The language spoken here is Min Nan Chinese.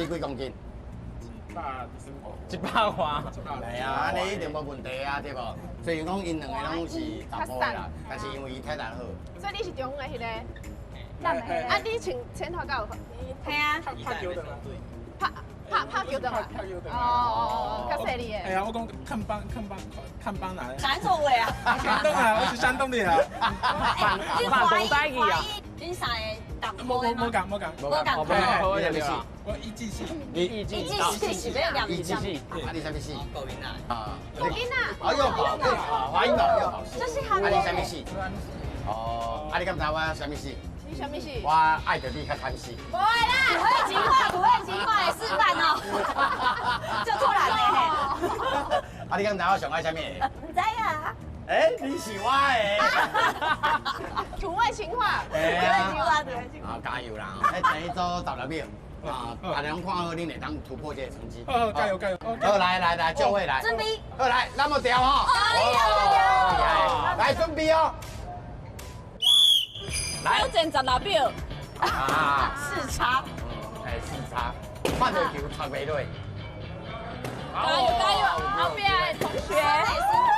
你幾公斤？ 100外。係啊，按呢一定無問題啊，對無？雖然講𪜶兩個攏是查埔的啦，但是因為伊體力好。所以你是中的彼個，咱的啊，你穿前頭敢有？嘿啊，拍球的啦。拍球的嘛？拍球的。哦哦哦，較細膩的。哎呀，我講看班看班看班來。哪座位啊？山東啊，我是山東的啊。你華裔華裔，恁三个同無無無仝無仝。無仝。你啥物系？我醫技系。你醫醫技系是欲念醫技系。啊，你啥物系？國民啊。啊。國囡仔。哎呦，好，華裔嘛，這是韓啊，你啥物系？哦，啊，你敢知我啥物系？你啥物系？我愛著你較慘死。無啦，土味情話，土味情話的示範哦，就突然的嘿。啊，你敢知我上愛啥物？毋知啊。欸，你是我的。土味情話。土味情話，土味情話。啊，加油啦！欸，前一組16秒，啊，大家攏看好恁會當突破這個成績。好，加油加油！好，來來來，就位來。準備。好來，那麼調吼。哦，來準備哦。來。挑戰16秒。啊。視差。哎，視差，看到球插袂落。加油加油！後邊的同學。森美，森美。